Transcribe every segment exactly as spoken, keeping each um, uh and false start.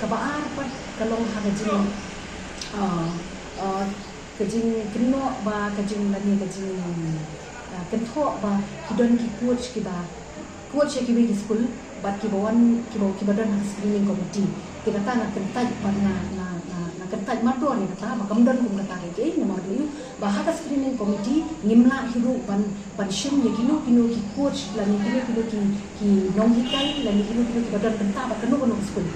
Kaba ar pat ka long ha ka jing, ah, ah, ka jingkynnoh ba ka jing lane ka jing, ah, kynthoh ba ki don ki coach kiba, coach ïa kiwei ki skul bad kiba wan, kiba, kiba don ha screening committee. Te kata nga kyntait bad nga, nga, nga, nga kyntait mardor ïa kata ba kam don kum kata kaei kaei, namar balei? Ba ha ka screening committee ngim lah hi ruh ban, ban shim ïa kino kino ki coach lane kino kino ki, ki nonghikai lane kino kino kiba don bynta bad kano kano ka skul.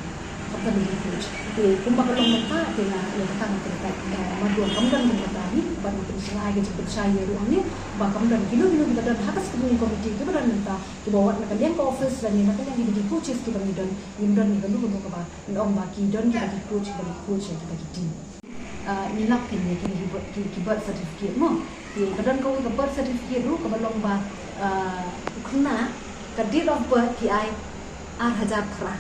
Kata ka coach. Te kumba ka long mynta te nga, ïa kata nga kyntait, eh, mardor, kam don kum kata hi, bad nga pynshai ka jingpynshai ïa ruh hangne ba kam don kino kino kiba don ha ka screening committee kiba don bynta, kiba wan na ka liang ka office lane na ka liang ki coaches kiba ngi don, ngim don ïa kano kano kaba ong ba ki don kiba ki coach, kiba ki coach ïa kita ki team. Ah, ngi lap kine, kine ki birth, ki, ki birth certificate mo. Te ka don kawei ka birth certificate ruh kaba long ba, ah, u khynnah ka date of birth ki ai ar hajar phra.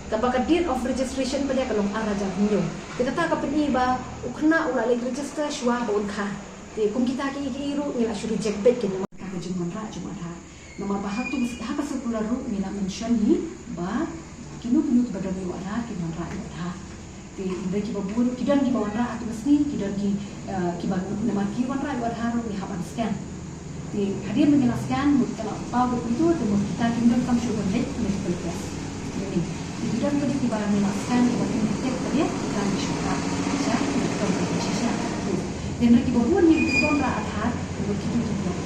Kaba ka date of registration pat ka long ar hajar hynñiew. Te kata ka pyni ba u khynnah u la leit register shuwa ba un kha. Te kum kita ki, ki ruh ngi la shu reject beit kine, namar ka jingwanrah jong u Aadhaar. Namar ba ha tu, ha ka circular ruh ngi la mention hi ba kino kino kiba don ïa u Aadhaar kin wanrah ïa u Aadhaar. Te hynrei kiba bun, ki don kiba wanrah ha tu ka sngi, ki don ki, eh, kiba, namar ki wanrah ïa u Aadhaar ruh ngi hap ban scan. Te hadien ba ngi la scan, mut ka la paw beit kumto, te mut kita kim don kam shuh ban leit medical test. Te ki don pat kiba ngi la scan kiba kim detect pat, kita ngi shu rah sha medical test shisha. Te hynrei kiba bun ngi ki wanrah Aadhaar, te mut kito ki block